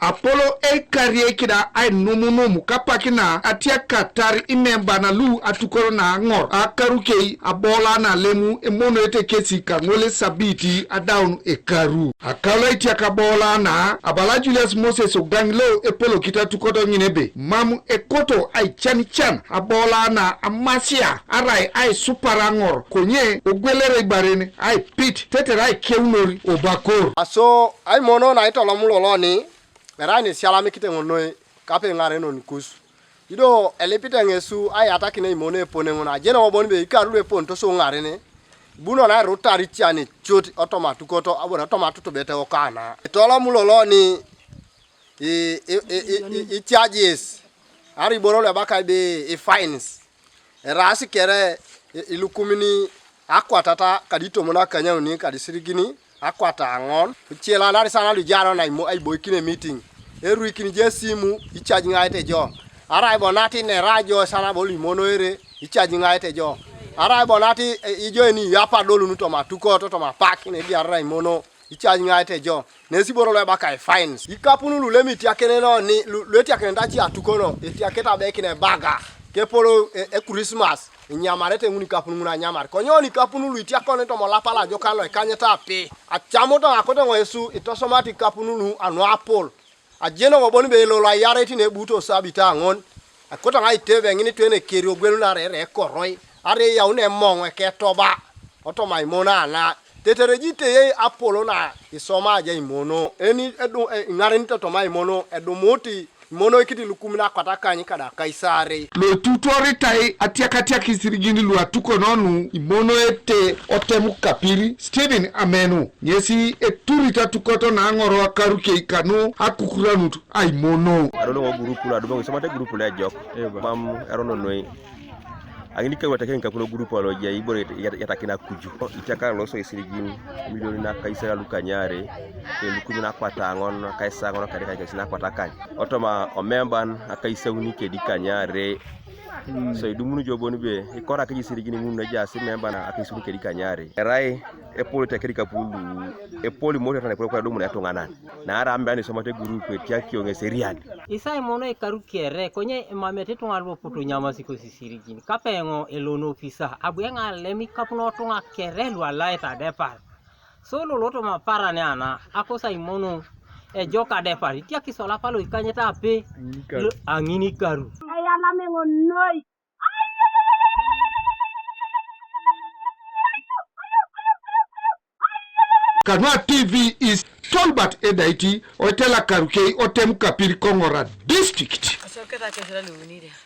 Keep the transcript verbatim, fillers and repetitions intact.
Apolo eikariei kida ainumunum kapak na atiakatar imemban lu atukor na aŋor akarukei abola na alemu emonoete kesi kaŋol esabiti adaun ekaru. Akalo aitiak abola na abala Julius Moses Ogaŋ lo epolokit atukot ŋin ebe mam ekoto aicanican abola na amasia arai aisupar aŋor konye ogwelere ibaren aipit tetere aikeunor obakor. Aso aimono na itolom loloni erai nisialamikite ŋol noi kape ŋarenon kus. Ido elipite ŋesu aiyatakin eimono epone ŋun ajenok bon be ikaru lu eponitos ŋaren ibuno na erutar ican cut otoma atukoto abore otoma atutubet okana. Itolom loloni i, i, i, i, i, i charges arai iboro lu ebakai be i fines eraasi kere i, ilukumin akwatata kadi itomon akanyauni kadi isirigin akwata aŋon. Icilanari sana lu ijaron aimo- aiboikin emiting eruikin ijo esimu ichaji ŋaete jo. Arai bo nati nera jo sana bo lu imonoere ichaji ŋaete jo. Arai bo nati e, ijo eni iyapa dolun toma atukot toma apak ne idiarara imono ichaji ŋaete jo. Nesi iboro lu ebakai fines ikapun lu lemitiakene no ni lu, lu etiakenete aci atukono etiakete abekin ebaga kepolo e, e Christmas inyamarete ŋun ikapun ŋun anyamar konyo ni ikapun lu itiakone toma olap alajokan lo ikanyet api. Acamut akoto ŋo Yesu itosomati ikapun lu anu apol. Ajenok bon be ilolo ayareit ne ebuto sabit aŋon. Akoto ŋa itebe ŋin itwene ekeri ogwelun arai erai ekoroi arai eyaun emoŋ eketoba otoma imono ana tetere ji teyei apolo na isoma aja imono eni edu- e- iŋarenit otoma imono edumuti imono ikiti ilukumin akwat akany kada akaisarei. Lo itutuoritai atiakatiak isirigin lu atukono nu imonoete otem kapir Stephen Amenu ŋesi eturit atukot na aŋoro akarukei kanu akukuranut aimono. Adolongo gurupu lo aduboŋ isomate gurupu lo ejok mam erono noi. Aŋini kewete keŋ kapuno gurupu lo ejai ibore yatakin akuju itiakar loso isirigin milioni nakaisera lukanyare kelukumin akwata aŋon kaisa aŋon kadekakesi nakwata akany otoma omemban akaisauni kedi kanyare. So idumuni jo bon be ikorak isirigin ŋun ejaas imemban akaisauni kedi kanyare erai epol tekedi kapulu epol imoto etan epol kwa edumun etuŋanan. Naarai amean isomate gurupu etiakio ŋes erian. Isai mono ikaru kere konye imamete ituŋa luoputu nyamasi kosisirigin kapeŋo elon ofisa abu eŋalem ikapun otuŋa kere lualaet adepar. So lolotom aparan ana akosai mono ejok adepar itiakis olapa loikanyet ape aŋin ikaru. Eyalam eŋo noi. Kanua T V is Tolbert Edaiti oitela Karukei otem Kapir Koŋora District. Asoketa kesira liuniria.